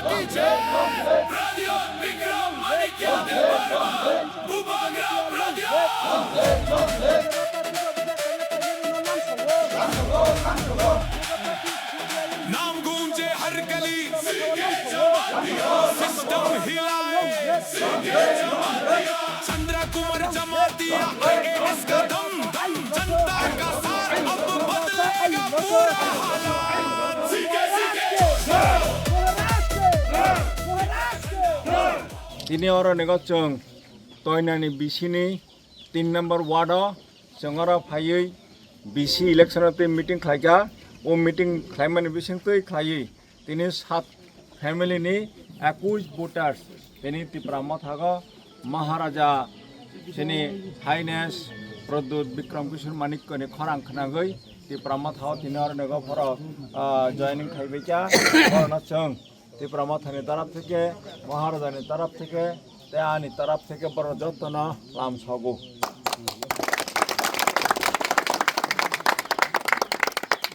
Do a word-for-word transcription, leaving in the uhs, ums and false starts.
नाम गूंजे हर गली, सिस्टम हिलाए। चंद्रा कुमार जमातिया, आईएएस का दम दम, जनता का साथ, अब बदलेगा पूरा हालात। Tini oro ni gosong toinani bisini tin number ward o chwng oro phaiwi B C election o tei meeting khlaikha. O meeting khlaimani bisingtwi khlaiwi tini sat family ni ekush voters tini Tipra Motha o Maharaja chini Highness Pradyut Bikram Kishore Manikya ni khorang khnagwi Tipra Motha o tini oro ni phoro, ah, joining khaibaikha. Borokno chwng Tipra Mothani taraf theke, Maharajani taraf theke, tei ani taraf theke borok jotono lam sogo.